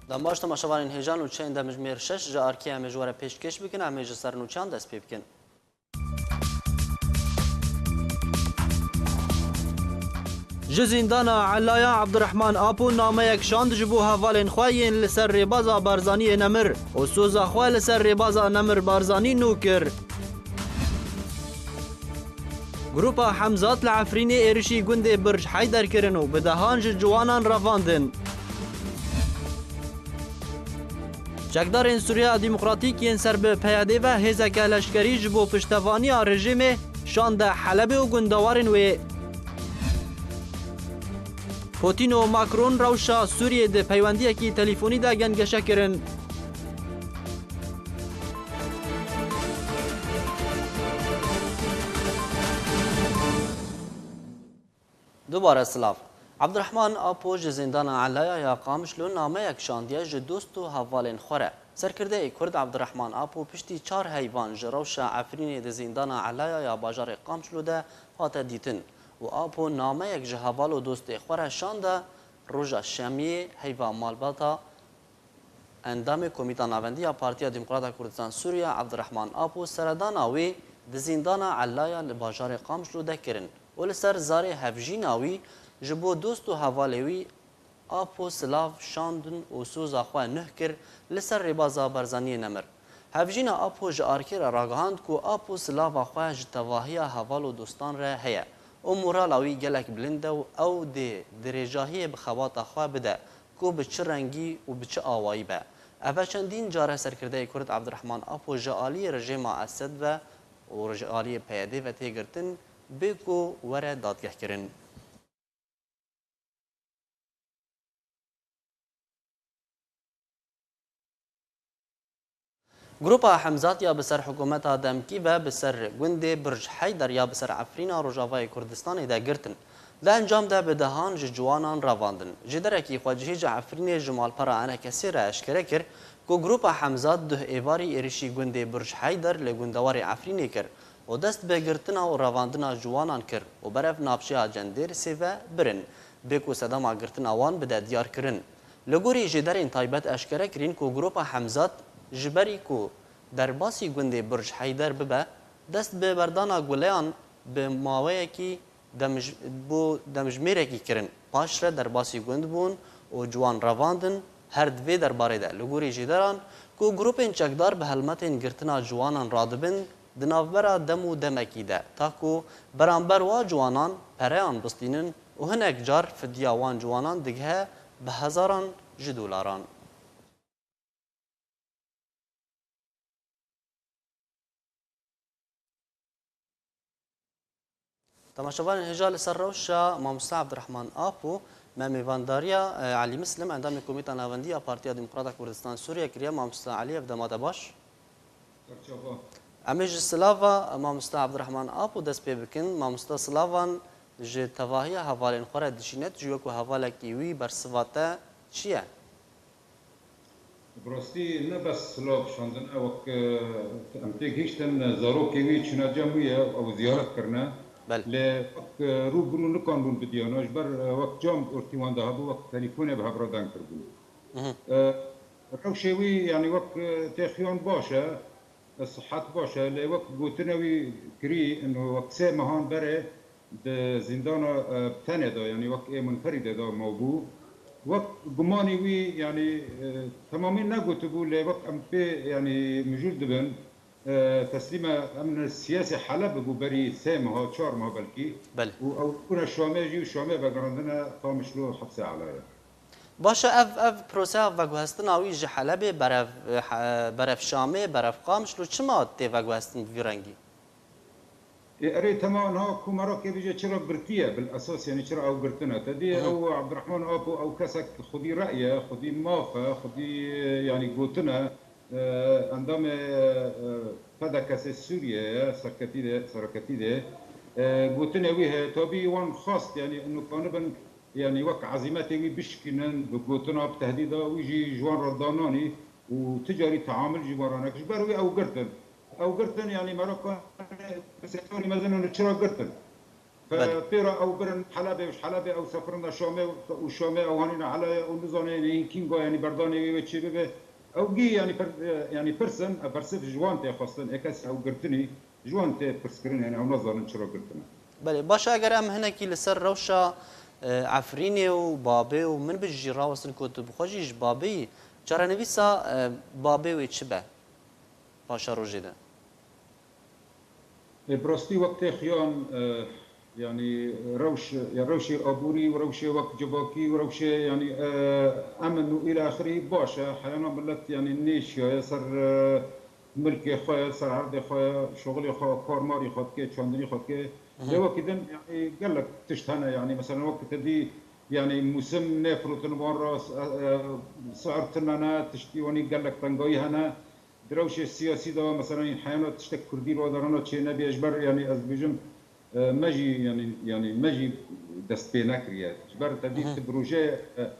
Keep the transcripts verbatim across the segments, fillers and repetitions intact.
Dem baş temaşevanên hêja, nûçeyên demjimêr şeş ji arkê em ê ji we re pêşkêş bikin, em ê ji ser nûçeyan dest pê bikin. Ji zîndana Elaya Abdurrahman Apo nameyek şand ji bo hevalên xwe yên li ser rêbaza Barzaniyê nemir û soza xwe li ser rêbaza nemir Barzanî nû kir. Grupa Hemzat li Efrînê êrişî gundê Birj Heyder kirin û bi dehan ji ciwanan revandin. Çekdarên Sûriya Demokratîk yên ser bi P Y D ve hêzeke leşkerî ji bo piştevaniya rejîmê şande Helebê û gundewarên wê. Putin û Macron rewşa Sûriyê di peywendiyekî telîfonî de gengeşe kirin. Dubare silav. Abdurrahman Apo ji zîndana Elaya ya Qamişlo nameyek şandiye ji dost û hevalên xwe re. Serkirdeyê Kurd Abdurrahman Apo piştî çar heyvan ji rewşa Efrînê di zîndana Elaya ya bajarê Qamişlo de hate dîtin û Apo nameyek ji heval û dostê xwe re şanda roja Şemiyê heyva malbata Endamê Komîta Navendî ya Partiya Demokrata Kurdistan Sûriye Abdurrahman Apo seredana wî di zîndana Elaya li bajarê Qamişlo de kirin û li ser zarê hevjîna wî ji bo dost û hevalê wî Apo silav şandin û soza xwe nuh kir li ser rêbaza Barzaniyê nemir. Hevjîna Apo ji arkê re ragihand ku Apo silava xwe ji tevahiya heval û dostan re heye û morala wî gelek bilind e û ew dê dirêjahiyê bi xebata xwe bide ku bi çi rengî û bi çi awayî be. Eve çendîn car e serkirdeyê Kurd Abdurrahman Apo ji aliyê rejêma Esed ve û ji aliyê P Y D ve tê girtin, bê ku were dadgehkirin. Grupa Hemzat ya bi ser hikûmeta demkî ve bi ser gundê Birj Heyder ya bi ser Efrîna Rojavayê Kurdistanê de girtin. Di encam de bi dehan ji ciwanan revandin. Jêderekî xwecihî ji Efrînê ji malpera ENKSê re eşkere kir ku Grupa Hemzat duh êvarî êrişî gundê Birj Heyder li gundewarê Efrînê kir û dest bi girtina û revandina ciwanan kir û berev navçeya Cendêrisê ve birin, bê ku sedema girtina wan bide diyarkirin. Li gorî jêderên taybet eşkere kirîn ku Grupa Hemzat ji berî ku derbasî gundê Birj Heyder bibe, dest bi berdana guleyan bi maweyekî demj-, bo demjimêrekî kirin. Paşre derbasî gund bûn û ciwan revandin. Her di vê derbarê de, li gorî jêderan ku grûpên çekdar bi helmetên girtina ciwanan radibin, di navbera dem û demekî de, ta ku beramber wa ciwanan pereyan bistînin û hinek car fidya wan ciwanan digihe bi hezaran ji dolaran. Temaşevanên hêja, li ser rewşa Mamoste Abdurrahman Apo me mêvandariya, e, Elî Mislim, endamê Komîta Navendî ya Partiya Demokrata Kurdistan Sûriye kiriye. Mamoste Elî, ev dema te baş. Serçava. Em ê ji silava Mamoste Abdurrahman Apo dest pê bikin. Mamoste, silavan ji tevahiya hevalên xwe re dişîne, tu jî wekû hevalekî wî bersiva te çi ye? Bi rastî ne bes silav şandin, e, wek, e, em têgihiştin, e, zarokê wî çûne cem wî ye, ew ziyaret kirine. Belê. Lê wek, e, rû bi rû nikanbûn bidiyana, ji ber, e, wek cam ortî wan de hebû, wek telîfonê bi hev re deng kirbûn. Mhm. E, rewşê wî, yanî wek, e, têxiyan baş e, e, sihet baş e, lê wek gotine wî kirî, ino wek sê mehan berê di zîndana, e, tenê de, yanî wek ê munferîdê de mabû. Wek gumanî wî, yanî, e, temamî negotibû, lê wek em pê, yanî mijûl dibin, e, teslîme emne siyasê Heleb bû berî sê meha, çar meha belkî. Belê. Û ew bûne Şamê jî û Şamê vegerandine Qamişlo hepsê Elaya. Baş e, ev, ev proseya veguhestina wî ji Helebê berev, e, he-, berev Şamê, berev Qamişlo çima tê veguhestin bi vî rengî? Ê, erê, tema niha ku merakê bije çira girtiye, bil esas, yanî çira ew girtine. Te dî Hı hı. ew Abdurrahman Apo, ew kesek xwedî rey e, xwedî maf e, xwedî, yanî gotine, e, endamê, e, P D K'ê Sûriye ye, serketî de, sereketî de. E, gotinê wî heye, tabî wan xwest, yanî inu kanibin, yanî wek ezîmetê wî bişkînin, bi gotina, bi tehdîda wî jî ji wan re dananî û ti carî teamul jî wan re nekir. Ji ber wî ew girtin. Ew girtin, yanî meraka setorî mezin û çira girtin. Belê. Pêra ew birin Helebê û ji Helebê ew sefirin de Şamê û Şamê ew hanîne Helebê û nizane, yanî hîn kîn go, yanî berdanê wê wê çê bibe. Ew gî, yanî pir-, yanî pirsin, ev bersif ji wan tê xwestin, ê kes ew girtinî, ji wan tê pirskirin, yanî ew nazanin çira girtine. Belê, baş e, eger em hinekî li ser rewşa, e, Efrînê û Babê û Minbicê jî rawestin ku tu bi xwe jî ji Babê yî, çarenivîsa, e, Babê wê çi be paşerojê de? Ê, bi rastî wek tê xiyan, e, yanî rewş, ya rewşê aborî û rewşê wek civakî û rewşê, yanî, e, emin û île axirî baş e. Heyana milet, yanî nêşiyaye ser, e, milkê xwe ye, ser erdê xwe ye, şoxilê xwe, karmarî xwe dike, çandinî xwe dike. Lê wekî din, yanî gelek tişt hene, yanî mesela wek te dî, yanî mûsim nêfirotin wan re, e, e, si'ir tune ne, tiştî wanî gelek tengayî hene. Di rewşê siyasî de, mesela, heyana tiştek kurdî li wa derana çênebî, ji ber, yanî, ez dibêjim, e, me jî, yanî, yanî me jî dest pê nekiriye. Ji ber te dî tu bi rojê, e,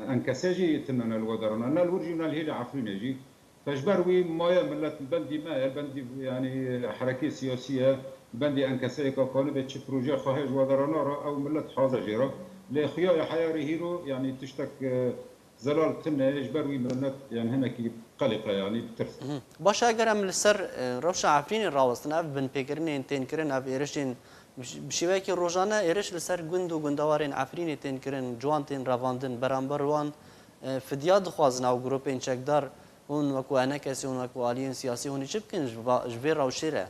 enkese jî tune ne li wa derana. Ne li wir jî, ne li hêlê Efrînê jî. Te ji ber wî maye millet li bendî me ye, li bendî, yanî, herekê siyasî ye, li bendî enkeseyeka kanibe çi proje xwe heye ji wa derana re, ew millet hazir jê re. Lê xuya ye heyarê hîro, yanî, tiştek, e, zelal tune, ji ber wî millet, yanî, hinekî qelîqe, yanî, bi tirs. Mhm. Baş e, eger em li ser, e, rewşa Efrînê rawestin, ev binpêkirinên tên kirin, ev êrişên bi ş-, bi şêweyekî rojane êriş li ser gund û gundewarên Efrînê tên kirin, ciwan tên revandin, beramber wan, e, fidya dixwazin ew grûpên çekdar, hûn wekû enekesê, hûn wekû aliyên siyasî, hûn ê çi bikin ji va-, ji vê rewşê re?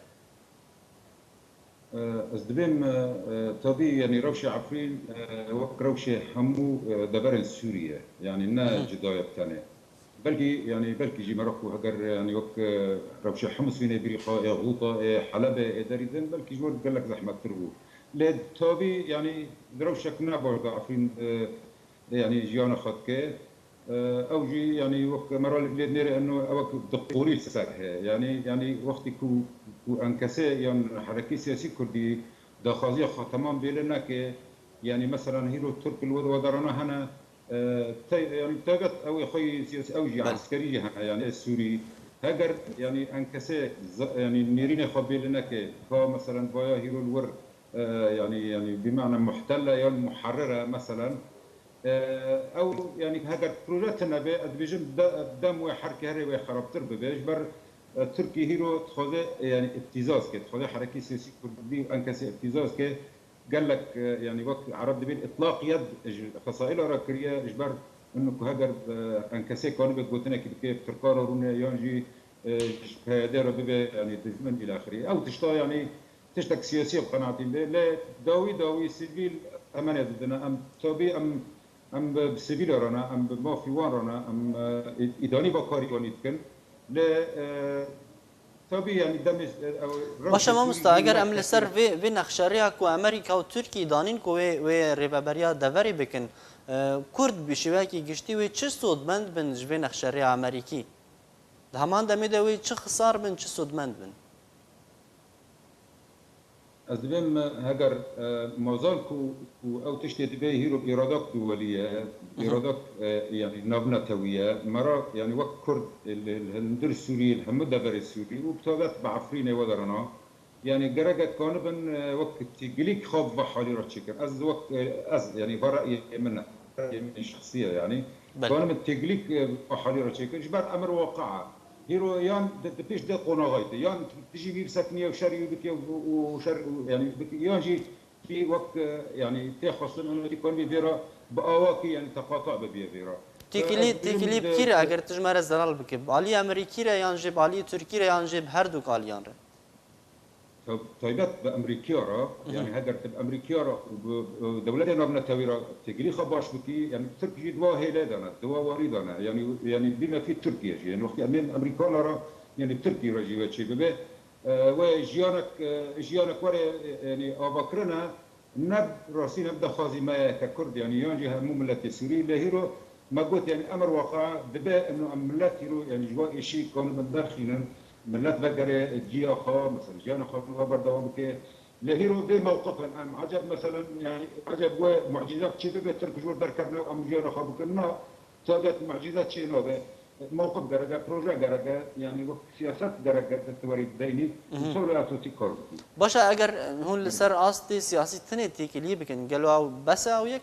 E, ez dibêm, e, e, tabî, yanî rewşê Efrîn, e, wek rewşê hemû, e, deverên Sûrî ye. Yanî ne Hı hı. Cida ye bi tenê. Belkî, yanî belkî jî mera ku heger, yanî wek, e, rewşê Himisûnê bîrî xwe, ê Xûta, ê Helebê, ê derî din, belkî ji wir gelek zehmettir bû. Lê tabî, yanî di rewşek ne baş de Efrîn, e, yanî jiyana xwe dike. E, ew jî, yanî wek me re lê nêrê eno, ewek di qorî ser heye. Yanî, yanî wextî ku, ku enkesê yan herekî siyasî kurdî daxwaziya xwe temam bêle neke, yanî meselan hîro Tirk li wê derana hene, e, te-, yanî taybet ew ê xwe yî siyasî, ew jî Belê. Eskerî jî hene, yanî Sûrî. Heger, yanî enkesê ze-, yanî nêrînê xwe bêle neke, ka meselan vaya hîro li wir, e, yanî, yanî bi mane muhtelle yan muharrire meselan, e, ew, yanî heger proje tune be, ez dibêjim de-, dem wê herkê herê wê xerabtir bibe. Ji ber, e, Tirkî hîro dixwaze, e, yanî îbtîzaz ke, dixwaze herekî siyasî kurdî û enkesê îbtîzaz ke, gelek, e, yanî wek Ereb dibên îtlaqiyet ji fesaîla re kiriye, ji ber min ku heger, e, enkesê kanibe gotinekî bike, bi Tirka re rûne yan jî, e, ji P Y D re bibe, yanî dijmin îlaxirî. Ew tişta, yanî tiştek siyasî ye bi qenaetî me. Lê dawî dawî sivîl emenê didine. Em tabî em, em bi, bi sivîla re ne, em bi mafî wan re ne, em, e, î-, îdanî bakarî wanî dikin. Lê, e, tabî, yanî demê, e, ew Baş e rewşê mamosta, Sûrî eger ne em li ser kesî vê, vê nexşerêya ku Amerîka û Tirkî danîn ku wê, wê rêveberiya deverê bikin, e, Kurd bi şêweyekî giştî wê çi sodmend bin ji vê nexşerêya Amerîkî? Di heman demê de wê çi xisar bin, çi sodmend bin? Ez dibêm, e, heger, e, mazal ku, ku ew tiştê dibe hîro îradak duwelî ye, Hı hı. Îradak, e, yanî navnetewî ye. Me re, yanî wek Kurd, e, li, li hundir Sûriyê, li hemû deverê Sûrî û bi taybet bi Efrînê we derana. Yanî gerek e kanibin, e, wek têkilîk xwe bi halî re çêkin. Ez wek, e, ez, yanî va reyê min e. Reyê min şexsî ye, yanî. Belê. Kanibin têkilîk, e, bi halî re çêkin. Ji ber emir waqi e. Hîro yan di, di pêş de qonaxayê te, yan dijî wî bisekiniye û şerî wî bike û, û şer, û, yanî bike, yan jî kî wek, e, yanî tê xwestin û tî kanibî vê re bi awakî, yanî teqata bibiye vê re. Têkilî, Têkilî bi kî re, eger tu ji me re zelal bike? Bi alî Amerîkî re yan jî bi alî Tirkî re yan jî bi her du aliyan re? Tab-, taybet bi Amerîkiya re, Hı hı. Yanî heger tu bi Amerîkiya re û bi, e, dewletê navnetewî re têkilî xwe baş bikî, yanî Tirk jî di wa hêlê de ne, di wa warî de ne. Yanî, yanî bîme fî Tirkiye jî. Yanî wextî em ên Amerîkana re, yanî Tirkî re jî wê çê bibe. E, wê jiyanek, e, jiyanek were, e, yanî avakirin e, ne rastî ne bi daxwazî me ye ke Kurd, yanî yan jî hemû miletê Sûrî, lê hîro me got, yanî emir waqi dibe, em, em milet hîro, yanî ji wan êşî kanibin derxînin, milet vegere ciya xwe, mesela jiyana xwe ve berdewam bike. Lê hîro vê mewqif in, em eceb, meselen, yanî eceb we mucîzek çê bibe, Tirk ji wir derkevne û em jiyana xwe bikin? Na, taybet mucîze çê nabe. Mewqif gerek e, proje gerek e, yanî wek siyaset gerek e, destwerî bideynî, li ser wê esasî kar bikî. Baş e, eger hûn li ser astê siyasî tenê têkiliyê bikin, gelo ew bes e ew yek?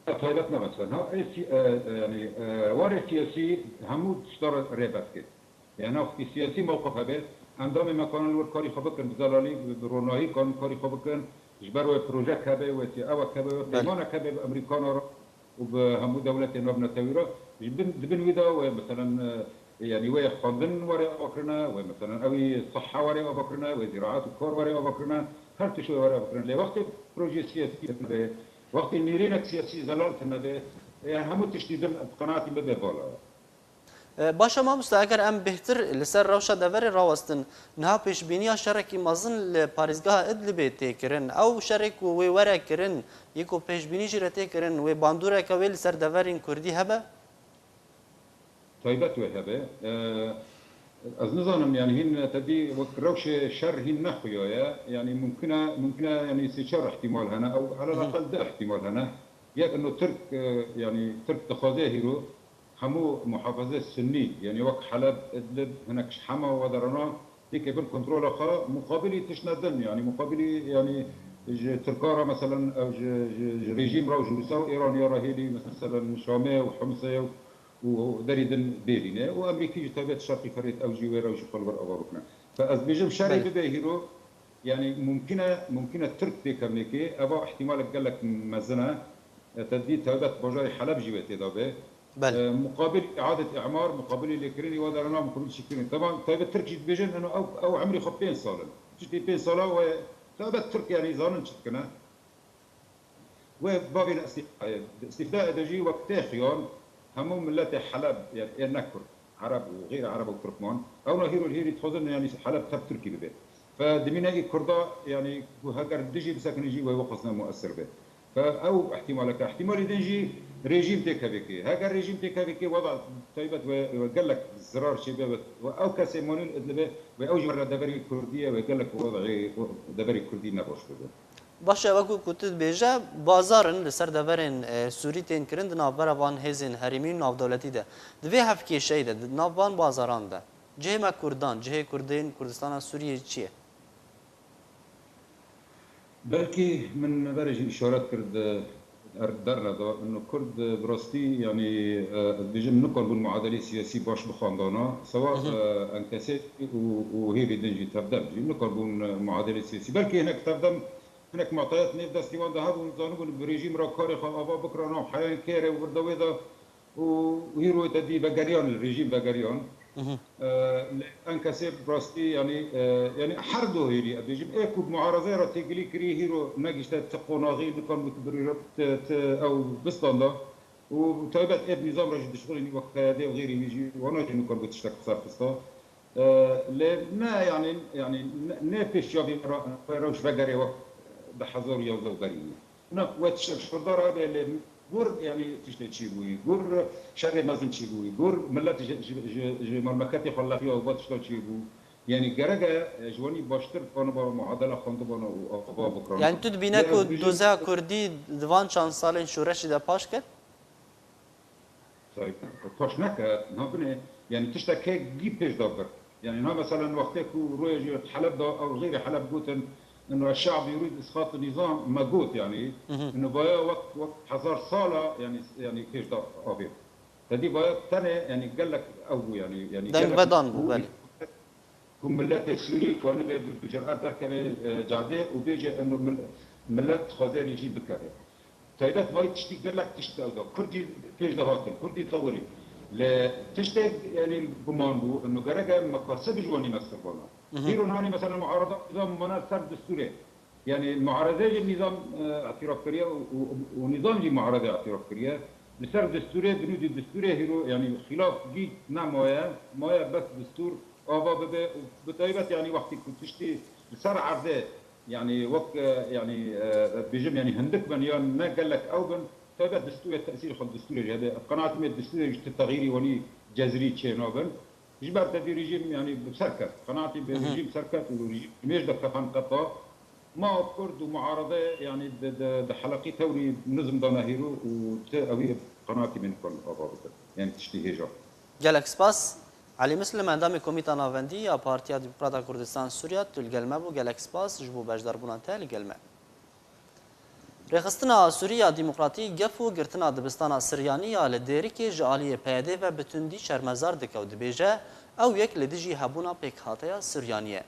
Taybet ne mesela. Ha, e, si-, e, e, yanî, e, warê siyasî hemû tişta re rêbet kir. Yanî wextî siyasî mewqif hebe, endamê me kanin li wir karî xwe bikin, bi zelalî, bi, bi ronahî kanin karî xwe bikin, ji ber wê projek hebe, wê tê ewek hebe, wê Belê. peymanek hebe bi Amerîkana re û bi hemû dewletên navnetewî re. Ji bin, di bin wî de wê, meselen, e, yanî wê xwendin were ava kirine, wê, meselen, ewî siha were ava kirine, wê zîraet û kar were ava kirine, her tişt wê were ava kirine. Lê wextê projeyê siyasî tune be, wextê nêrînek siyasî zelal tune be, e, hemû tiştî din bi qenaetî me bê vala ye. E, baş e mamoste, eger em bêhtir li ser rewşa deverê rawestin, niha pêşbîniya şerekî mezin li parêzgeha Idlibê tê kirin. Ew şerê ku wê were kirin, yê ku pêşbînî jî re tê kirin, wê bandoreke wê li ser deverên kurdî hebe? Taybet wê hebe. E, ez nizanim, yanî hîn te dî wek rewşê şer hîn nexuya ye. Yanî mumkin e, mumkin e, yanî sê çar ihtimal hene, ew Hı hı. elelaqel du ihtimal hene. Yek ino Tirk, e, yanî Tirk dixwaze hîro hemû muhafizê Sunnî, yanî wek Heleb, Idlib, hinek ji Hema ve derana, yekê bin kontrola xwe, muqabilî tiştine din, yanî muqabilî, yanî ji Tirka re, meselen, ew ji, ji, ji rejîm re û ji Rûsa û Îranê re hêlî, meselen, Şamê û Himsê û, û derî din bêrîne û Amerîkî ji taybet şerqî ferêt ew jî wê re û ji xwe li vir ava bikine. Fe ez dibêjim şerî Belê. bibe hîro, yanî mumkin e, mumkin e Tirk têkevnêkê, eva ihtimalek gelek mezin e. E, te dî taybet bajarê Heleb jî wê tê de be. Belê. E, muqabil i'adet i'mar, muqabilê lêkirinê wa derana, muqabil çêkirinê. Teban, taybet Tirk jî dibêjin, eno ew, ew emrê xwe pênc sal in. Tiştê pênc sala we, taybet Tirk yanî zanin çi dikine. Wê bavên îstîfayê, di îstîfayê de jî wek tê xiyan, hemû miletê Heleb, yanî ê ne Kurd, Ereb û xeyrî Ereb û Tirkman, ewna hîro li hêrî dixwazin, yanî Heleb tev Tirkî bibe. Fe dimîne î Kurda, yanî ku heger dijî bisekine jî wê wexwazine muesir be. Fe ew ihtimalek e. Îhtimalê din jî rejîm têkevekê. Heger rejîm têkevekê, weda taybet we, we gelek zirar çêbe, we, we ew kesê manîn Idlibê, we ew ji ber re deverê Kurdî ye, we gelek weda deverê Kurdî ne baş bibe. Baş e, wekî ku tu dibêje, bazar in li ser deverên, e, Sûrî tên kirin di navbera van hêzên herêmî û navdewletî de. Di vê hevkêşeyê de, di nav van bazaran de, cihê me Kurdan, cihê Kurdên Kurdistana Sûriyê çi ye? Belkî min berê jî îşaret kir di der-, derna de, ino Kurd bi rastî, yanî, e, ez dibêjim, nikarbûn muadelê siyasî baş bixwandana, sewa, Hı hı. e, enkesê û, û hêvî din jî tevdem jî nikarbûn, e, muadelê siyasî. Belkî hinek tevdem, hinek matayet nêv destî wan de hebûn, zanibûn bi rejîm re karê xwe ava bikira nav heyên kêrê û vir de wê de û hîro te dî vegeriyan, li rejîm vegeriyan. Mhm. E, lê enkesê bi rastî, yanî, e, yanî her du hêrî, ez bêjim, ê ku bi muarazeyê re têkilî kirî, hîro negihişte ti qonaxî, nikan bi ti birî-, ti, ti ew bistanda. Û taybet ê bi nîzam re jî dişixulînî wek P Y D û xeyrî wî jî, wana jî nikan bi tiştek bi ser xista. E, lê ne, yanî, yanî ne, ne pêşiya vî re, rewş vegerê wek di hezar û yazdeh û berî. Na, we tiştek ji Kurda re hebe, lê gur, yanî tiştê çêbûyî, gur şerê mezin çêbûyî, gur milet ji, ji, ji, ji mamleketê xwe leqiya û va tişta çêbû. Yanî gerek e, e, ji wanî baştir bana ba muadele xwendibana û ava bikirana. Yanî tu dibîne Lê ku ez bêjim doza Kurdî di van çand salên şoreşê de paş ket? Tayyip, paş neke, na binê, yanî tiştek hê gî pêş de bir. Yanî na meselen wextê ku rûyê ji Heleb de ew xeyrî Heleb gotin, ino şe'b yurîd isqat nîzam me got, yanî, Mhm. ino vaya wek, wek hezar sala, yanî, yanî pêş de avê. Te dî vaya tenê, yanî gelek ew bû, yanî, yanî Deng gelek vedan bû, bû, belê. ku miletê Sûrî ku nebe bi, bi cüret derkeve, e, cadê û bêje, eno mil-, milet dixwaze rejîm bikeve. Taybet vay tiştî gelek tişt ew da. Kurdî pêş de hatin, Kurdî tewirî. Lê tiştê, yanî, guman bû, eno gerek e mekasib ji wanî mestir bona. Mhm. Hîro nanî mesela muarada nîzam mana ser destûrê. Yanî muarazê jî nîzam, e, îtiraf kiriye û, û, û nîzam jî muarazê îtiraf kiriye. Li ser destûrê, binûdî destûrê hîro, yanî xîlaf gî nemaye, maye bes destûr ava bibe û bi taybet, yanî wextî ku tiştî li ser erdê, yanî wek, e, yanî, e, bêjim, yanî hindik bin yan ne gelek ew bin, taybet destûrê tesîrê xwe destûrê jê hebe. Qenaetî me destûrê ji ti texîrî wanî cezirî çê nabin. Ji ber te vî rejîm, yanî bi ser ket. Qenaetî bi Hı hı. rejîm ser ket û rejîm mêj de kefan qeta. Ma Kurd û muarede, yanî di, di, di heleqî tewrî nizm dane hîro û ti ewî qenaatî min kol ava bikin. Yanî tiştî hêja. Gelek spas. Elî Muslim, endamê Komîta Navendî ya Partiya Demokrata Kurdistan Sûriya, tu li gel me bû. Gelek spas ji bo beşdarbûna te li gel me. Rêxistina Asûrî ya Demokratî gef û girtina dibistana Siryanî ya li Dêrikê ji aliyê P Y D ve bi tundî şermezar dike û dibêje, ew yek li dijî hebûna pêkhateya Siryanî ye.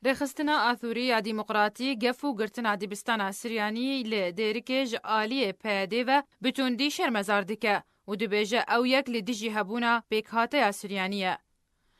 Rêxistina Athûrî ya Demokratî gef û girtina dibistana Siryanî li Dêrikê ji aliyê P Y D ve bi tundî şermezar dike û dibêje ew yek li dijî hebûna pêkhateya Siryanî ye.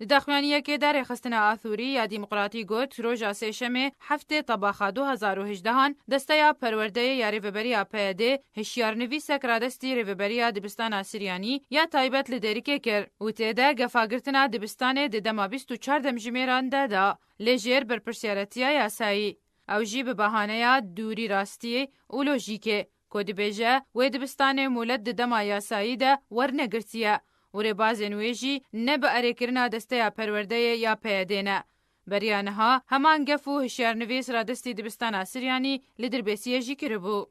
Di daxuyaniyekê de Rêxistina Athûrî ya Demokratî got, roja Sêşemê heftê Tebaxa du hezar û hejdehan desteya perwerdeyê ya Rêveberiya P Y D hişyarnivîsek radestî Rêveberiya Dibistana Siryanî ya taybet li Dêrikê kir û tê de gefagirtina dibistanê di dema bîst û çar demjimêran de da. Lê jêr berpirsiyaretiya yasayî, ew jî bi bahaneya dûrî rastiyê û lojîkê, ku dibêje wê dibistanê molet di dema yasayî de wernegirtiye û rêbazên wê jî ne bi erêkirina desteya perwerdeyê ya P Y D ne. Beriya niha heman gef û hişyarnivîs radestî dibistana Siryanî li Dirbêsiyê jî kiribû.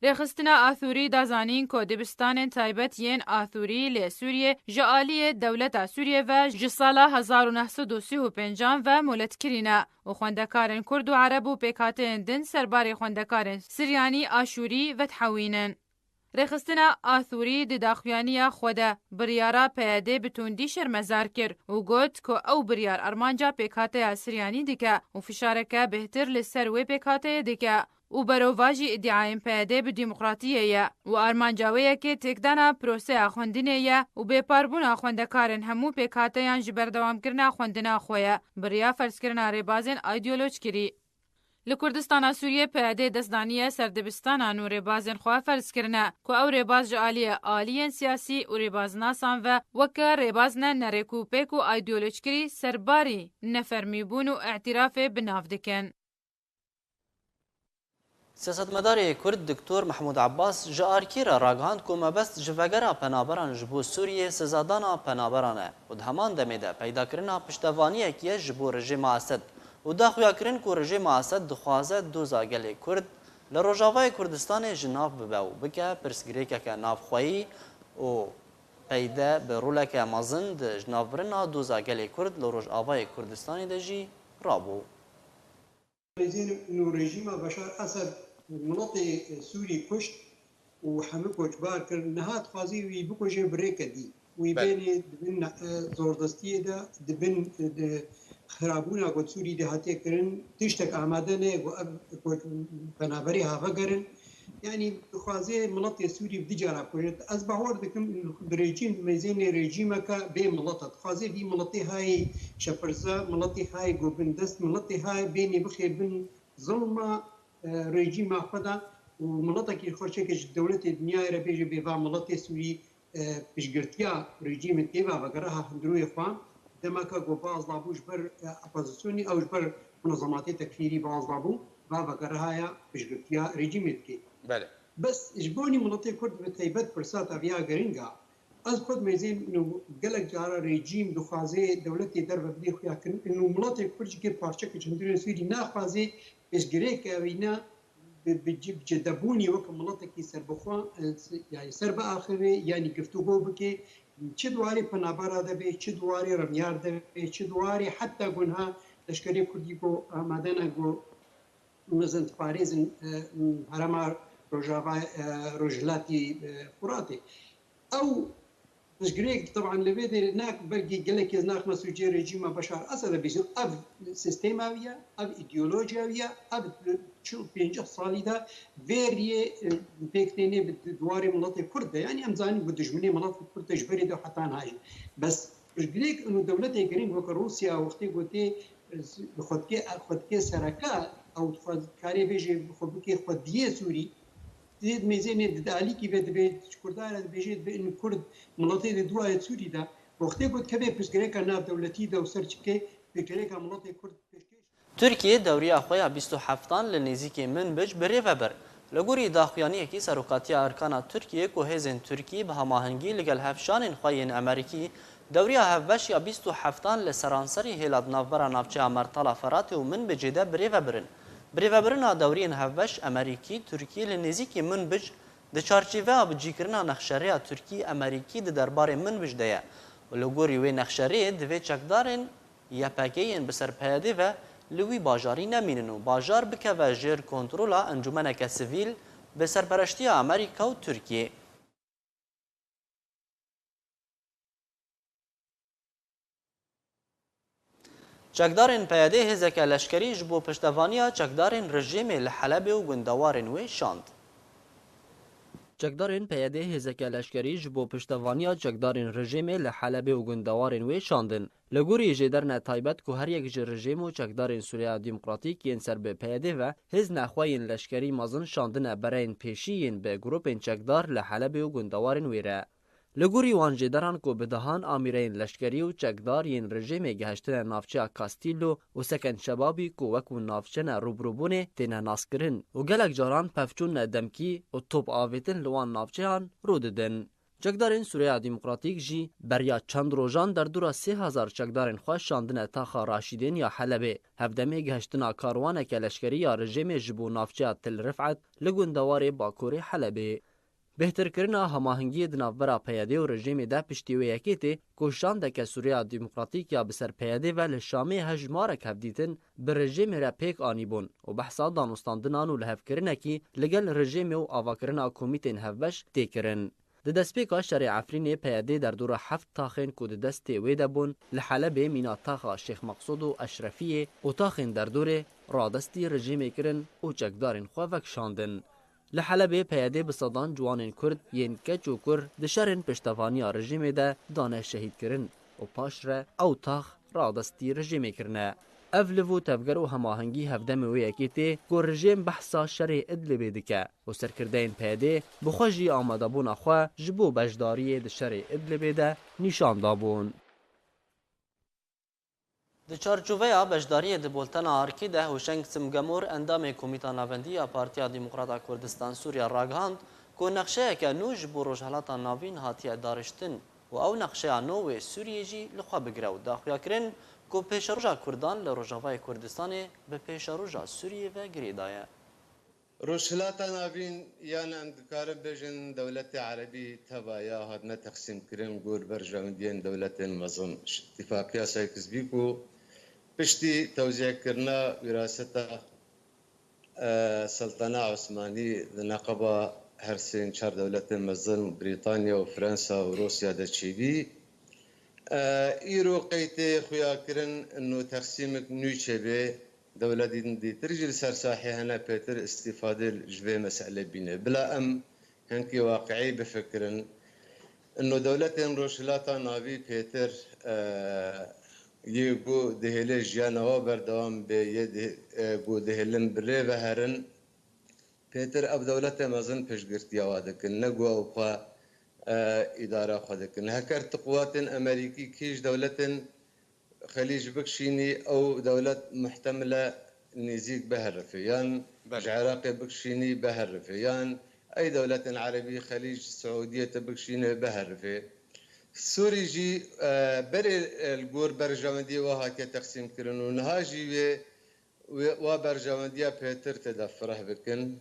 Rêxistina Athûrî da zanîn ku dibistanên taybet yên Athûrî li Sûriyê ji aliyê dewleta Sûriyê ve ji sala hezar û neh sed û sî û pêncan ve molet kirîne û xwendekarên Kurd û Ereb û pêkhateyên din serbarê xwendekarên Siryanî Aşûrî vedihewînin. Rêxistina Athûrî di daxuyaniya xwe de biryara P Y D bi tundî şermezar kir û got ku ew biryar armanca pêkhateya Siryanî dike û fişareke bêhtir li ser wê pêkhateyê dike. û berovajî îdiayên P Y D bi demokratiyê ye û armanca wê yekê têkdana proseya xwendinê ye û bêparbûna xwendekarên hemû pêkhateyan ji berdewamkirina xwendina xwe ye, bi riya ferzkirina rêbazên îdeolojkirî. Li Kurdistana Sûriyê P Y D dest daniye ser dibistanan û rêbazên xwe ferz kirine ku ew rêbaz ji aliyê aliyên siyasî û rêbaznasan ve weke rêbaz ne nerêk û pêk û îdeolojkirî serbarî nefermîbûn û îtirafê bi nav dikin. Siyasetmedarê Kurd Doktor Mehmûd Abbas ji Arkî re ragihand ku mebest ji vegera penaberan ji bo Sûriyê sizadana penaberan e û di heman demê de peydakirina piştevaniyek ye ji bo rejîma Esed û da xuyakirin ku rejîma Esed dixwaze doza gelê Kurd li Rojavayê Kurdistanê ji nav bibe û bike pirsgirêkeke navxweyî û peyde bi roleke mezin di jinavbirina doza gelê Kurd li Rojavayê Kurdistanê de jî rabû. Rejîm û rejîma Beşar Esed miletê Sûrî kuşt û hemû koçbar kir. Niha dixwazî wî bikuje bi rêke dî. Wî Belê. Bênê di bin, e, zordestiyê de, di bin, e, di xirabûna ku di Sûrî de hatiye kirin, tiştek amade ne ku ev koç-, penaberê ha vegerin. Yanî dixwaze miletê Sûrî bi du cara bikuje. Ez bawer dikim, rejîm, mêzênê rejîmeke bê milet e. Dixwaze vî miletê hayê şepirze, miletê hayê ku bindest, miletê hayê bênê bixê bin zilma, e, rejîma xwe de û miletekî xwe çêke ji dewletê dinyayê re bêje bê va miletê Sûrî, e, piştgirtiya rejîmê tê va vegere ha hundirûyê xwe. Demeke ku bazla bû ji ber, e, opozisyonî, ew ji ber munezematê tekfîrî bazla bû, va vegere haya piştgirtiya rejîmê dike. Belê. Bes ji bo nî miletê Kurd bi taybet pirsata viya giring a. Ez xwe dimêzêm, ino gelek cara rejîm dixwaze dewletê derve bidê xuya kirin. Ino miletê Kurd jî kê parçeke ji hundirên Sûrî naxwaze pêşgirêke wîna bi, bi, bi cidebûnî weke miletekî serbixwe, e, se-, yanî ser biaxive, yanî giftûgo bike, çi di warê penabera de be, çi di warê reviyar de be, çi di warê heta ku niha leşkerê Kurdî ku amade ne ku mezin diparêzin, e, herêma Rojava, e, Rojhilatî, e, Furatê. Ew piştgirêk, teban li vê derê ne belkî gelekî ez naxime sûcê rejîma Beşar Esed e bêjim, ev sîstema wî ye, ev îdeolojiya wî ye, ev çil pêncî salî de vê riyê, e, pêk tênê bi di warê miletê Kurd de. Yanî em zanin ku dijminê miletê Kurd de ji berê de heta niha jî. Bes piştgirêk û dewletê giring weke Rûsya wextê ku tê, e, xwe dike, xwe dike sereke, ew dixwaz karê bêjê xwe bike xwediyê Sûrî. Dê mêzênê di alîkî ve dibê, ji Kurdan re dibêje, dibê in Kurd miletê di duayê Sûrî de. Wextê ku dikeve pirsgirêka navdewletî de û ser çike pirsgirêka miletê Kurd pêşkêş. Tirkiye dewriya xwe ya bîst û heftan li nêzîkî Minbic bi rê ve bir. Li gorî daxuyaniyekî Serokatiya Erkana Tirkiye ku hêzên Tirkî bi hemahengî li gel hevşanên xwe yên Emerîkî dewriya hevbeş ya bîst û heftan li seranserî hêla di navbera navçeya Mertala Feratê û Minbicê de bi rê ve birin. Birêvebirina dewriyên hevbeş Emerîkî-Tirkî li nêzîkî Minbij di çarçêveya bicîkirina nexşerêya Tirkî-Emerîkî di derbarê Minbij de ye û li gorî wê nexşerê divê çekdarên Y P G yên bi ser P Y D ve li wî bajarî nemînin û bajar bikeve jêr kontrola encûmeneke sivîl bi serpereştiya Amerîka û Tirkiyê. Çekdarên P Y D'ê hêzeke leşkerî ji bo piştevaniya çekdarên rejîmê li Helebê û gundewarên wê şand. Çekdarên P Y D'ê hêzeke leşkerî ji bo piştevaniya çekdarên rejîmê li Helebê û gundewarên wê şandin. Li gorî jêderine taybet ku her yek ji rejîm û çekdarên Sûriya Demokratîk yên ser bi P Y D ve hêz nexwe yên leşkerî mezin şandine bereyên pêşî yên bi grûpên çekdar li Helebê û gundewarên wê re. Li gorî wan jêderan ku bi dehan amîreyên leşkerî û çekdar yên rejîmê gehiştine navçeya Castillo û Seken Şebabî ku wekû navçe ne rûbirûbûnê têne naskirin û gelek caran pevçûn ne demkî û top avêtin li wan navçeyan rû didin. Çekdarên Sûriya Demokratîk jî beriya çend rojan derdora sê hezar çekdarên xwe şandine taxa Raşîdên ya Helebê, hevdemê gihiştina karwaneke leşkerî ya rejîmê ji bo navçeya Til Rifet li gundewarê bakurê Helebê. Bêhtirkirina hemahengiyê di navbera P Y D û rejîmê de piştî wê yekê tê ku şandeke Sûriya Demokratîk ya bi ser P Y D ve li Şamê hejmarek hevdîtin bi rejîmê re pêk anîbûn û behsa danûstandinan û lihevkirinekî li gel rejîmê û avakirina komîtên hevbeş tê kirin. Di destpêka şerê Efrînê P Y D derdora heft taxên ku di destê wê de bûn, li Helebê mîna taxa Şêx Meqsûd û Eşrefiyê û taxên derdorê radestî rejîmê kirin û çekdarên xwe vekişandin. Li Helebê P Y D bi sedan ciwanên Kurd yên keç û kur di şerên piştevaniya rejîmê de dane şehîdkirin û paşre ew tax radestî rejîmê kirine. Ev liv û tevger û hemahengî hevdemê wê yekê tê ku rejîm behsa şerê Idlibê dike û serkirdeyên P Y D bi xwe jî amadebûna xwe ji bo beşdariyê di şerê Idlibê de nîşan dabûn. Di çarçoveya beşdariyê di Boltena Arkî de Huşeng Simgemor, endamê Komîta Navendî ya Partiya Demokrata Kurdistan Sûriya ragihand ku nexşeyeke nû ji bo Rojhelata Navîn hatiye dariştin û ew nexşeya nû wê Sûriyê jî li xwe bigire û da xuyakirin ku pêşeroja Kurdan li Rojavayê Kurdistanê bi pêşeroja Sûriyê ve girêdaye. Rojhilata Navîn, yan em dikarin bêjin dewletê erebî teva ya hatine teqsîmkirin gor berjewendiyên dewletên mezin. Îtîfaqiya Sykes-Picot piştî tewzîekirina wîraseta, e, Seltana Osmanî di neqeba her sê çar dewletên mezin, Brîtanya û Fransa û Rûsya de çêbî. E, îro qey tê xuyakirin ino teqsîmik nû çêbê, dewletên dîtir jî li ser sahê hene pêtir îstîfadê ji vê meselê bîne. Bila em hinkî waqiî bifikirin. Ino dewletên Rojhilata Navî pêtir, e, yê ku dihêlê jiyana wa berdewam bê, yê di-, e, ku dihêlin bi rê ve herin, pêtir ev dewletê mezin piştgirtiya wa dikin, ne ku ew xwe, e, îdara xwe dikin. Heker tu quwatên Emerîkî kî ji dewletên Xelîc bikişînî, ew dewlet muhtemile nêzîk biherifê, yan Belê. ji Iraqê bikişînî biherifê, yan ey dewletên Erebî, Xelîc, Siûdiyê te bikişîne biherifê. Sûrî jî, e, berê, e, li gor berjewendiyê wa hatiye teqsîmkirin û niha jî wê, wê, wa berjewendiya pêtir tê de fireh bikin.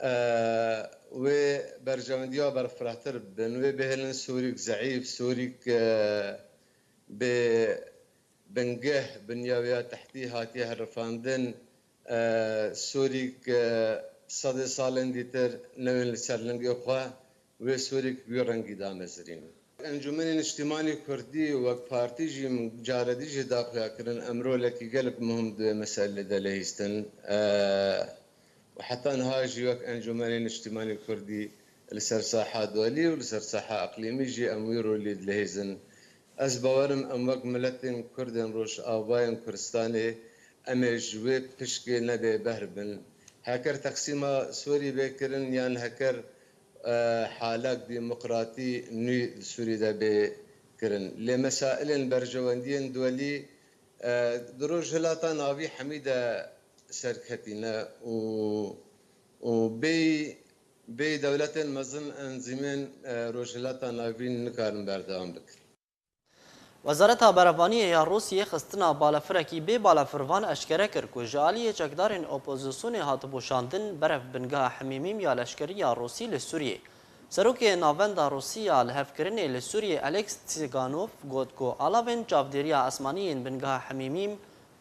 E, wê berjewendiya ber firehtir bibin, wê bihêlin Sûrîk zeîf, Sûrîk, e, bê bingeh, binya wê ya tehtî hatiye herifandin, e, Sûrîk, e, sedê salên dîtir newên li ser lingê xwe, wê Sûrîk bi wî rengî damezirîn. Encûmenê Niştîmanî Kurdî wek partî jî min caredî jî daxuya kirin, em rolekî gelek muhim di wê meselê de lihîstin. E, û heta niha jî wek Encûmenê Niştîmanî Kurdî li ser saha dualî û li ser saha eqlîmî jî em wî rolî dilihêzin. Ez bawer im em wek miletên Kurd ên Rojavayên Kurdistanê em ê ji wê pişkê nebê behr bin. Heker teqsîma Sûrî bê kirin yan heker, e, halek demokratî nû li Sûrî de bê kirin. Lê mesailên berjewendiyên duelî, e, di Rojhilata Navî hemî de serketî ne û, û bêyî, bêyî dewletên mezin enzîmên, e, Rojhilata Navîn nikarin berdewam bikin. Wezareta Berevaniyê ya Rûsiyê xistina balefirekî bê balefirvan eşkere kir ku ji aliyê çekdarên opozisyonê hatibû şandin berev bingeha Hemîmîm ya leşkerî ya Rûsî li Sûriyê. Serokê Navenda Rûsî ya Lihevkirinê li Sûriyê Alex Tsiganov got ku alavên çavdêriya esmanî yên bingeha Hemîmîm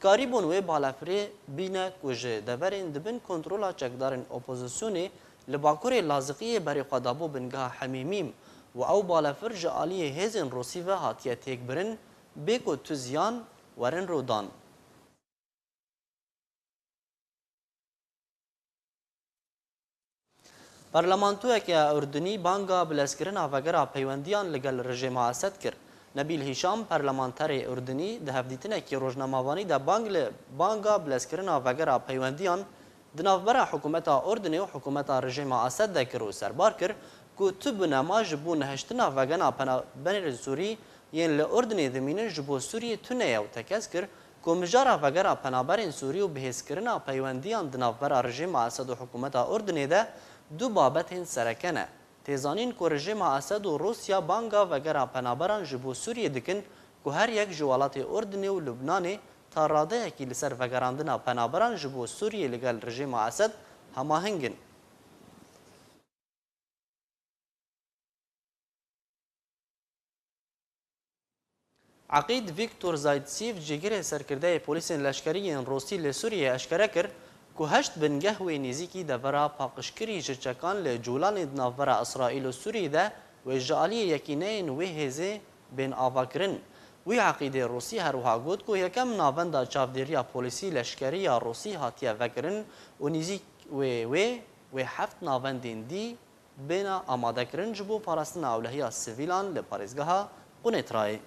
karîbûn wê balefirê bîne ku ji deverên di bin kontrola çekdarên opozisyonê li bakurê Laziqiyê berê xwe dabû bingeha Hemîmîm û ew balefir ji aliyê hêzên Rûsî ve hatiye têkbirin, bê ku tu ziyan werin rûdan. Parlamentoyeke Urdunî banga bilezkirina vegera peywendiyan li gel rejêma Esed kir. Nebîl Hîşam, parlamenterê Urdunî, di hevdîtinekî rojnamevanî de bang li banga bilezkirina vegera peywendiyan di navbera hikûmeta Urdunê û hikûmeta rejêma Esed de kir û serbar kir ku tu binema ji bo nehiştina vegena penaberên Sûrî yên li Urdunê dimînin ji bo Sûriyê tune ye û tekez kir ku mijara vegera penaberên Sûrî û bihêzkirina peywendiyan di navbera rejîma Esed û hikûmeta Urdunê de du babetên sereke ne. Tê zanîn ku rejîma Esed û Rûsya banga vegera penaberan ji bo Sûriyê dikin ku her yek ji welatê Urdunê û Lubnanê ta radeyekî li ser vegerandina penaberan ji bo Sûriyê li gel rejîma Esed hemaheng in. Eqîd Vîktor Zaytsev, cîgirê serkirdeyê polîsên leşkerî yên Rûsî li Sûriyê eşkere kir ku heşt bingeh wê nêzîkî devera paqijkirî ji çekan li Cûlanê di navbera Îsraîl û Sûriyê de wê ji aliyê yekîneyên wê hêzê bên avakirin. Wî Eqîdê Rûsî her wiha got ku yekem navenda çavdêriya polîsî leşkerî ya Rûsî hatiye vekirin û nêzîk wê wê wê heft navendên dî bêne amadekirin ji bo parastina ewlehiya sivîlan li parêzgeha Qunetrayê.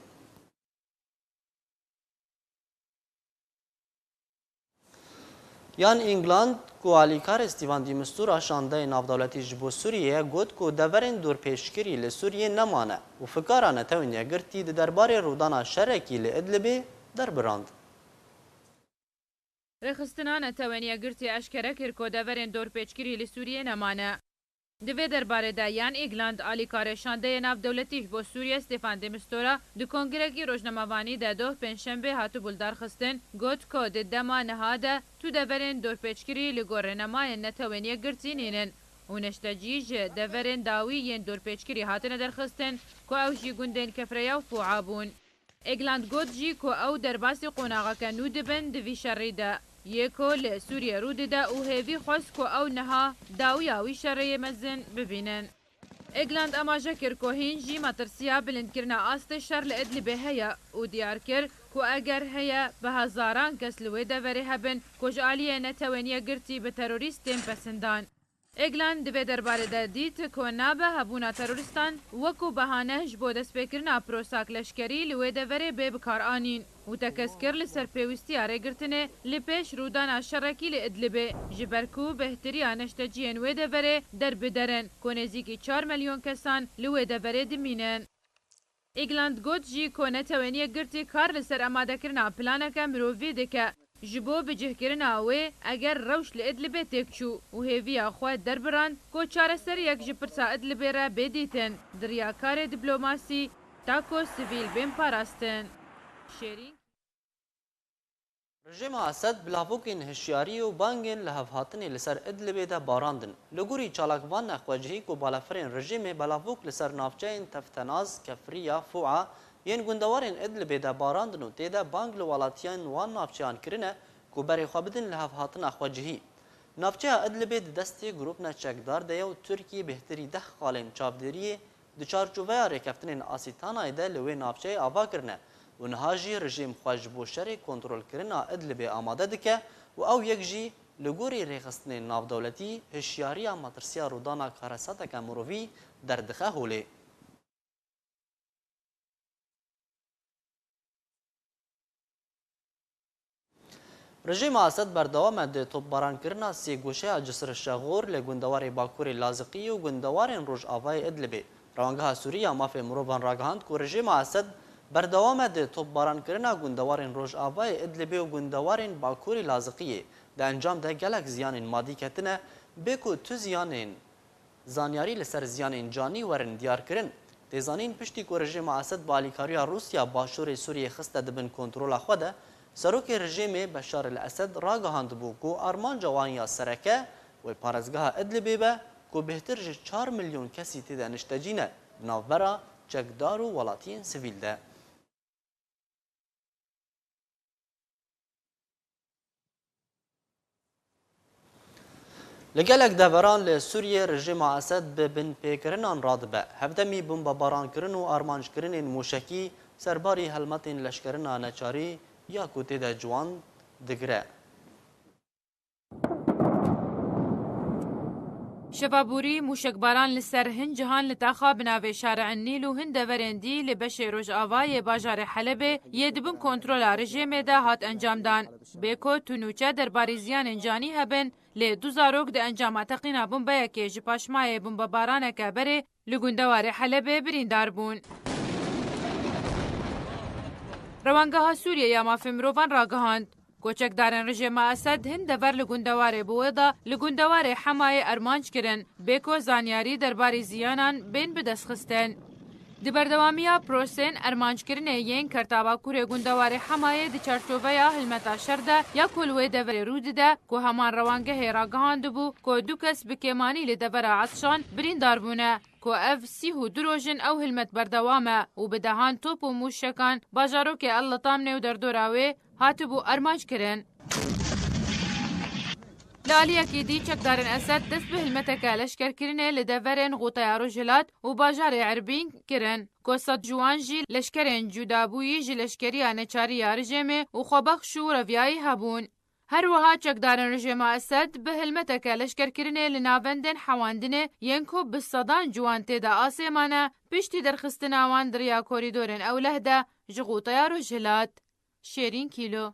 Yan England, ku alîkarê Stefan de Mistura şandeyê navdewletî ji bo Sûriyê ye, got ku deverên dorpêçkirî li Sûriyê nemane û fikara Netewên Yekgirtî di derbarê rûdana şerekî li Idlibê derbirand. Rêxistina Netewên Yekgirtî eşkere kir ku deverên dorpêçkirî li Sûriyê nemane. Di vê derbarê de Yan Îgland, alîkarê şandeyê navdewletî ji bo Sûriye Stefan de Mistura, di kongrekî rojnamevanî de doh pêncşembê hatibû lidarxistin, got ku di dema niha de tu deverên dorpêçkirî li gor rênemayên Netewên Yekgirtî nînin û neştecî ji deverên dawî yên dorpêçkirî hatine derxistin ku ew jî gundên Kefreya û Fûa bûn. Egland got jî ku ew derbasî qonaxeke nû dibin di vî şerî de, yê ku li Sûriye rû dide û hêvî xwest ku ew niha dawiya wî şerê yê mezin bibînin. Egland amaje kir ku hîn jî metirsiya bilindkirina astê şer li Idlibê heye û diyar kir ku eger heye bi hezaran kes li wê deverê hebin ku ji aliyê Netewên Yekgirtî bi terorîst tên pesindan. Egland di vê derbarê de dît ku nabe hebûna terorîstan wekû behane ji bo destpêkirina pirosak leşkerî li wê deverê bê bikaranîn û tekez kir li ser pêwîstiya rêgirtinê li pêş rûdana şerekî li Idlibê, ji ber ku bêhtiriya neşteciyên wê deverê derbiderin ku nêzîkî çar milyon kesan li wê deverê dimînin. Egland got jî ku Netewên Yekgirtî kar li ser amadekirina planeke mirovî dike ji bo bicihkirina wê eger rewş li Idlibê têk çû û hêviya xwe derbirand ku çareseriyek ji pirsa Idlibê re bê dîtin di riya karê diplomasî ta ku sivîl bên parastin. Şêrîn. Rejîma Esed bilavokên hişyarî û bangên lihevhatinê li ser Idlibê de barandin. Li gorî çalakvan nexwecihî ku balafirên rejîmê belavok li ser navçeyên Teftenaz, Kefriya, Fûa yên gundewarên Idlibê de barandin û tê de bang li welatiyên wan navçeyan kirine ku berê xwe bidin lihevhatina xwecihî. Navçeya Idlibê di destê grûpne çekdar de ye û Tirkiyê bêhtirî deh xalên çavdêriyê di çarçoveya rêkeftinên Asîtanayê de li wê navçeyê ava kirine û niha jî rejîm xwe ji bo şerê kontrolkirina Idlibê amade dike û ew yek jî li gorî rêxistinên navdewletî hişyariya matirsiya rûdana karesateke mirovî derdixe holê. Rejîma Esed berdewam e di topbarankirina sêgoşeya Cisir Şexor li gundewarê Bakurê Laziqiyê û gundewarên Rojavayê Idlibê. Rewangeha Sûrî ya Mafê Mirovan ragihand ku rejîma Esed berdewam e di topbarankirina gundewarên Rojavayê Idlibê û gundewarên Bakurê Laziqiyê. Di encam de gelek ziyanên madî ketine, bê ku tu ziyanên Zanyarî li ser ziyanên canî werin diyarkirin. Tê zanîn, piştî ku rejîma Esed bi alîkariya Rûsya başûrê Sûriyê xiste di bin kontrola xwe de, serokê rejîmê Beşar el Esed ragihandibû ku armanca wan ya sereke wê parêzgeha Idlibê be ku bêhtir ji çar milyon kesî tê de niştecî ne, di navbera çekdar û welatiyên sivîl de. Li gelek deveran li Sûriyê rejîma Esed bi binpêkirinan radibe. Hevdemî bombebarankirin û armanckirinên mûşekî serbarî helmetên leşkerina neçarî ya ku tê de ciwan digire. Şeva borî mûşekbaran li ser hin cihan li taxa bi navê Şari'in Nîl û hin deverên dî li beşê rojavayê bajarê Helebê yê di bin kontrola rejîmê de hat encamdan. Bê ku tu nûçe derbarê ziyanên canî hebin, lê du zarok di encama teqîna bombeyekê ji paşmayê bombebaraneke berê li gundewarê Helebê birîndar bûn. Rewangeha Sûriyê ya Mafê Mirovan ragihand, Koçekdarên rejîma Esed hin dever li gundewarê bi wê de li gundewarê Hemayê armanc kirin, bê ku zanyarî derbarê ziyanan bên bidestxistin. Di berdewamiya prosên armanckirinê yên kerta bakurê gundewarê Hemayê di çarçoveya hilmeta şer de ya ku li wê deverê rû dide, ku heman rewangehê ragihandibû ku du kes bi kêmanî li devera Etşan birîndar bûne. Ku ev sîh û du roj in ew hilmet berdewam e û bi dehan top û mûşekan bajarokê El Litamnê û derdora wê hatibû armanc kirin. Li aliyekî dî, çekdarên Esed dest bi hilmeteke leşkerkirinê li deverên Xûteya Rojhilat û bajarê Erbîn kirin, ku sed ji wan jî leşkerên cudabûyî ji leşkeriya neçarî ya rejêmê û xwebexş û reviyayî hebûn. Her wiha çekdarên rejêma Esed bi hilmeteke leşkerkirinê li navendên hewandinê yên ku bi sedan ciwan tê de asê mane, piştî derxistina wan di riya korîdorên ewleh de ji Xûteya Rojhilat. Şêrîn Kîlo.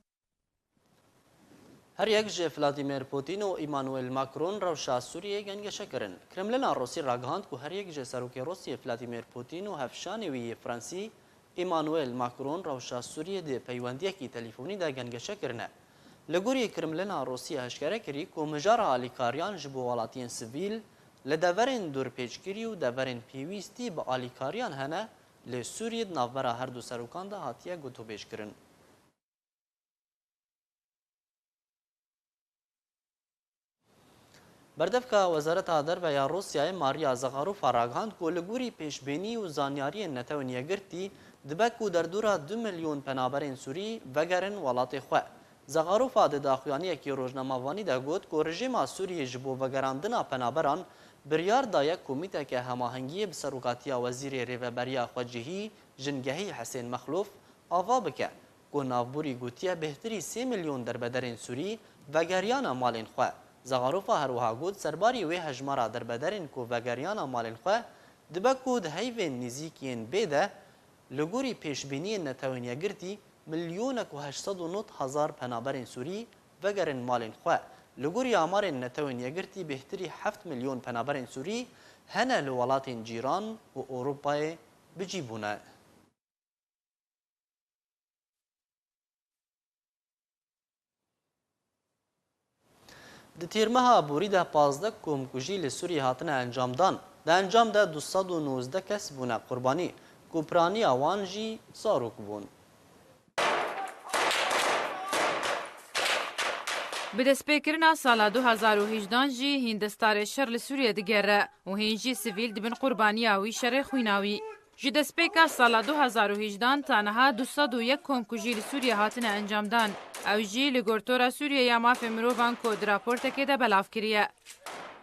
Her yek ji Vladimir Putin û Emmanuel Macron rewşa Sûriyê gengeşe kirin. Kremlina Rûsî ragihand ku her yek ji serokê Rûsiyê Vladimir Putin û hevşanê wî yê Fransî Emmanuel Macron rewşa Sûriyê di peywendiyekî telefûnî de gengeşe kirine. Li gorî Kremlina Rûsya eşkere kirî ku mijara alîkariyan ji bo welatiyên sivîl li deverên dorpêçkirî û deverên pêwîstî bi alîkariyan hene, lê Sûriyê di navbera her du serokan de hatiye gotûbêjkirin. Berdevka Wezareta Derve ya Rûsyayê Maria Zaxarova ragihand ku li gorî pêşbînî û zanyariyên Netewên Yekgirtî dibe ku derdora du milyon penaberên Sûrî vegerin welatê xwe. Zaxarova di daxuyaniyekî rojnamevanî de got ku rejîma Sûriyê ji bo vegerandina penaberan biryar daye komîteke hemahengiyê bi serokatiya Wezîrê Rêveberiya Xwecihî Jingehî Hesên Mexlûf ava bike. Ku navborî gotiye bêhtirî sê milyon derbederên Sûrî vegeriyane malên xwe. Zaxarova her wiha got, serbarî wê hejmara derbederên ku vegeriyane malên xwe, dibe ku di heyvên nêzîk yên bê de, li gorî pêşbîniyên Netewên Yekgirtî, milyonek û heşt sed û nod hezar penaberên Sûrî vegerin malên xwe. Li gorî amarên Netewên Yekgirtî, bêhtirî heft milyon penaberên Sûrî hene li welatên cîran û Ewropayê bi cî bûne. Di tîrmeha borî de pazdeh komkujî li Sûriyê hatine encamdan. Di encam de du sed û nozdeh kes bûne qurbanî, ku piraniya wan jî zarok bûn. Bi destpêkirina sala du hezar û hejdan jî hîn destarê şer li Sûriyê digere û hîn jî sivîl dibin qurbaniya wî şerê xwînawî. Ji destpêka sala du hezar û hejdan ta niha du sed û yek komkujî li Sûriyê hatine encamdan. Ew jî li gor Tora Sûriyê ya Mafê Mirovan ku di raportekê de belav kiriye.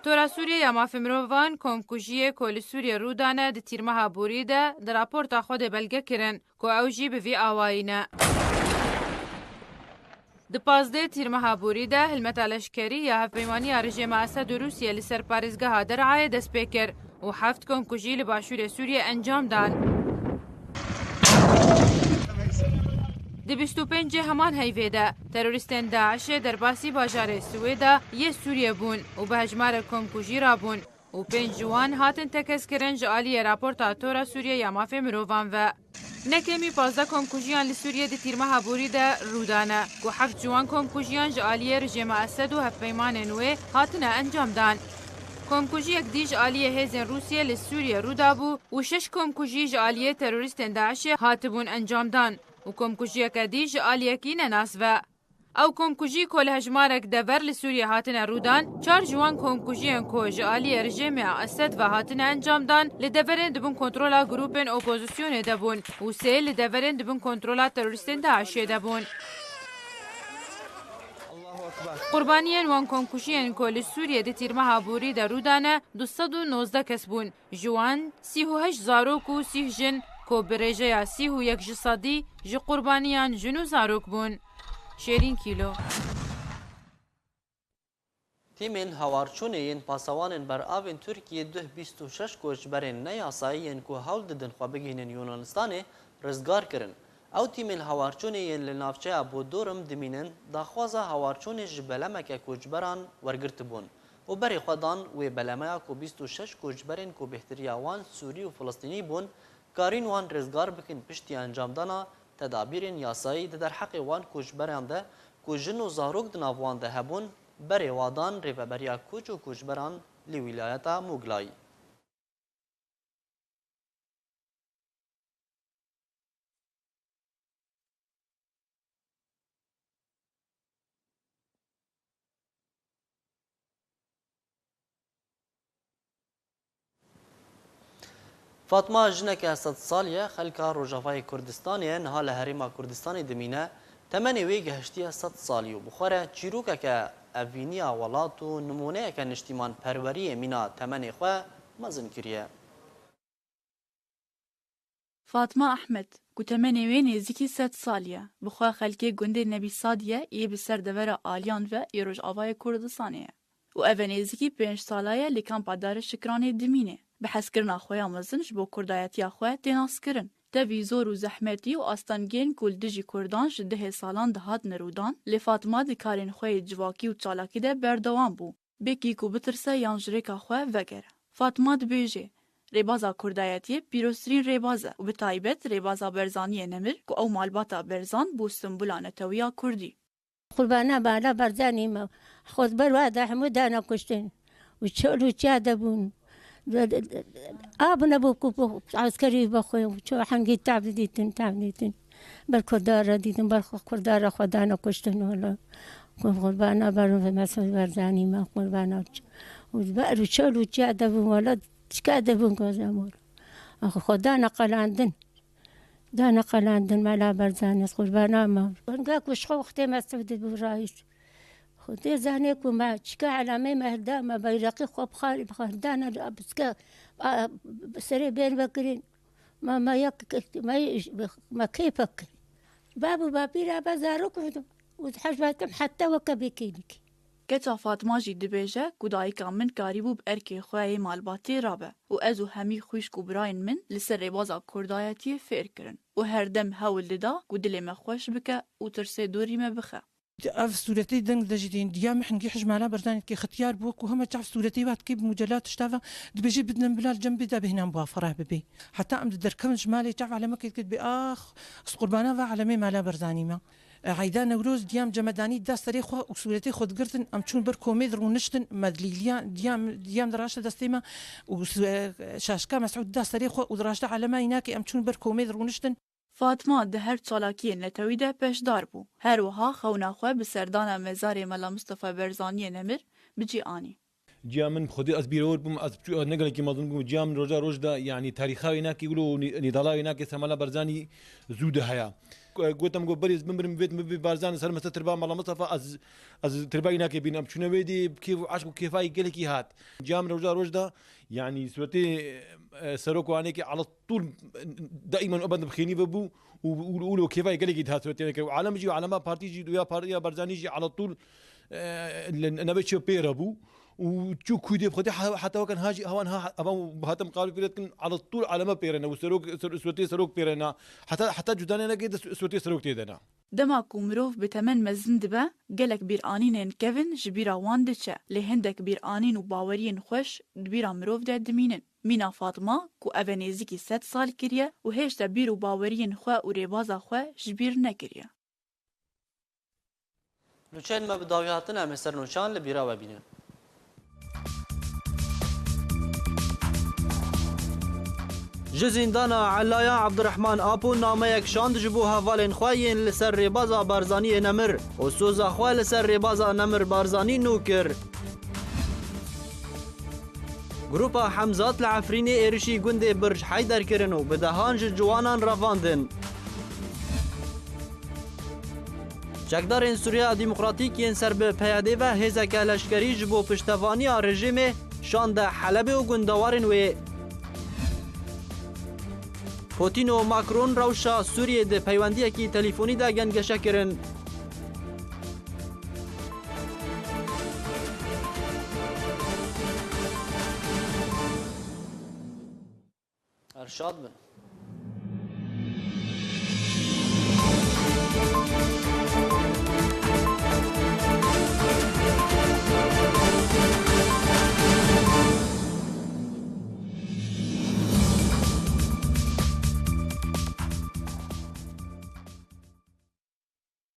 Tora Sûriyê ya Mafê Mirovan komkujiyê ku li Sûriyê rû dane di tîrmeha borî de di raporta xwe de belge kirin ku ew jî bi vî awayî ne. Di pazdeh tîrmeha borî de hilmeta leşkerî ya hevpeymaniya rejêma Esed û Rûsiyê li ser parêzgeha Der'ayê dest pê kir û heft komkujî li başûrê Sûriyê encam dan. Di bîst û pêncê heman heyvê de terorîstên DAIŞê derbasî bajarê Siwêda yê Sûriyê bûn û bi hejmarek komkujî rabûn û pênc ji wan hatin tekez kirin ji aliyê raporta Tora Sûriyê ya Mafê Mirovan ve. Ne kêmî pazdeh komkujiyan li Sûriyê di tîrmeha borî de rû dane, ku heft ji wan komkujiyan ji aliyê rejêma Esed û hevpeymanên wê hatine encamdan. Komkujiyek dî ji aliyê hêzên Rûsiyê li Sûriyê rû dabû û şeş komkujî ji aliyê terorîstên DAIŞê hatibûn encamdan û komkujiyeke dî ji aliyekî nenas ve. Ew komkujî ku li hejmarek dever li Sûriyê hatine rûdan, çar ji wan komkujiyên ku ji aliyê rejîmê Esed ve hatine encamdan, li deverên di bin kontrola grûpên opozisyonê de bûn û sê li deverên di bin kontrola terorîstên DAIŞê de bûn. Qurbaniyên wan komkujiyên ku li Sûriyê di tîrmeha borî de rû dane, du sed û nozdeh kes bûn. Ji wan sî û heşt zarok û sîh jin, ku bi rêjeya sî û yek ji sedî ji qurbaniyan jin û zarok bûn. Şêrîn Kîlo. Tîmên hawarçûnê yên pasewanên beravên Tirkiyê duh bîst û şeş koçberên neyasayî yên ku hewl didin xwe bigihînin Yunanistanê, rizgar kirin. Ew tîmên hawarçûnê yên li navçeya Bodrum dimînin, daxwaza hawarçûnê ji belemeke koçberan wergirtibûn û berê xwe dan wê belemeya ku bîst û şeş koçberên ku bêhtiriya wan Sûrî û Filistînî bûn, karîn wan rizgar bikin piştî encamdana tedabîrên yasayî di derheqê wan koçberan de ku jin û zarok di nav wan de hebûn, berê wa dan Rêveberiya Koç û Koçberan li wîlayeta Mûglayî. Fatma jineke sed salî ye, xelka Rojavayê Kurdistanê ye, niha li Herêma Kurdistanê dimîne, temenê wê gehiştiye sed salî û bi xwe re çîrokeke evîniya welat û nimûneyeke niştîmanperweriyê mîna temenê xwe mezin kiriye. Fatma Ehmed, ku temenê wê nêzîkî sed salî ye, bi xwe xelkê gundê Nebî Sadî ye, yê bi ser devera Aliyan ve yê Rojavayê Kurdistanê ye û ev e nêzîkî pênc sala ye li kampa Darê Şikranê dimîne. Bi hezkirina xwe ya mezin ji bo kurdayetiya xwe tê naskirin. Tevî zor û zehmetî û astengên ku li dijî kurdan ji dehê salan dihatin rûdan, lê Fatma di karên xwe yê civakî û çalakî de berdewam bû. Bêkî ku bitirse yan ji rêka xwe vegere. Fatma dibêje, rêbaza kurdayetiyê pîroztirîn rêbaz e û bi taybet rêbaza Berzaniyê Nemir ku ew malbata Berzan bû simbula netewiya kurdî. Qurbana bala Berzanî me. Xwedber wa de hemû dana kuştin. Û çol û çiya de bûn. Ab nebû ku bu eskerî bixwe. Ço hengî tav dîtin, tav dîtin. Ber Kurdara dîtin, ber xwe Kurdara xwe dana kuştin wala. Qurbana ber Mesûd Berzanî me, qurbana ç-, û ber û çol û çiya de bûn wala, çika de bûn kozem wala. Axwe xwe dana qelandin. Dana qelandin mela Berzanî, qurbana me. Hinga ku ji xwe wextê Mesûd bû raîs. Xwedê zanê ku me çika elamê me hilda, me beyreqî xwe bi xalî bi xwe hildana, bi, bi serê bên vekirin. Me, me yek, me, me keyfek kir. Bab û bapîra be zarok bûn û dihejbetim heta weke bê kêlîkî. Keça Fatma jî dibêje ku dayika min karîbû bi erkê xwe yê malbatê rabe û ez û hemî xwişk û birayên min li ser rêbaza kurdayetiyê fêr kirin û her dem hewl dida ku dilê me xweş bike û tirsê dorî me bixe. Ev sûretê deng de jî tên diya min hingî hij mala Berzanî dikê xetiyar bû ku hema çav sûretê wa dikê bi mucela tişta ve dibêjê bidin bila cem bê de bêhnan bi wa fereh bibê. Heta em di derkevin ji malê çav alemekê dikê dibê ax, ez qurbana va alemê mala Berzanî me. E, Eyda Newroz diya min cemedanî da serê xwe û sûretê xwe digirtin, em çûn ber komê dirûniştin, me dilîliya diya min, diya min diraşte destê me û s-, e, şaşka Mesûd da serê xwe û diraşte alema înakê, em çûn ber komê dirûniştin. Fatma di her çalakiyên netewî de beşdar bû. Her wiha xewna xwe bi serdana mezarê Mela Mistefa Berzaniyê Nemir bi cî anî. Ciya min bi xwedî ez bîrewir bûm, ez çû-, ne gelekî mezin bûm. Ciya min roja roj de, yanî tarîxa wê nakê wilo nî-, nîdala wê nakê ser Mela Berzanî zû de heye. Gotem got, berî ez bimirim, vêt min bibî Berzanî ser meste tirba Mela Mistefa, ez, ez tirba wî nakê bînim. Em çûne wê dî bi kêf û eşq û kêfayî gelekî hat. Ciya min roja roj de, yanî sûretê, e, serok û anêkê ala tûl, daîman û ebed bi xênî ve bû û, û, û, û kêfayê gelekî dihat sûretê kir. Û alem jî, alema partî jî, ya par-, ya Berzanî jî ala tûl, e, li, nebe çi pê re bû. Û çû kûdê bi xwedê he-, heta wekin ha jî hewan ha, hewan hatim qal pêre dikin, ala tûl aleme pê re ne û serok, ser-, sûretê serok pê re ne. Heta, heta cudane neke de sû-, sûretê serok tê de ne. Dema ku mirov bi temen mezin dibe, gelek bîranînên kevin ji bîra wan diçe, lê hindek bîranîn û baweriyên xweş di bîra mirov de dimînin. Mîna Fatma, ku ev e nêzîkî sed sal kiriye û hêşta bîr û baweriyên xwe û rêbaza xwe ji bîr nekiriye. Nûçeyên me bi dawî hatine, em ê ser nûçan li bîra we bînin. Ji zîndana Elaya Abdurrahman Apo nameyek şand ji bo hevalên xwe yên li ser rêbaza Barzaniyê nemir û soza xwe li ser rêbaza nemir Barzanî nû kir. Grupa Hemzat li Efrînê êrişî gundê Birj Heyder kirin û bi dehan ji ciwanan revandin. Çekdarên Sûriya Demokratîk yên ser bi P Y D ve hêzeke leşkerî ji bo piştevaniya rejîmê şande Helebê û gundewarên wê. Putin û Macron rewşa Sûriyê di peywendiyekî telîfonî de gengeşe kirin. Her şad bin.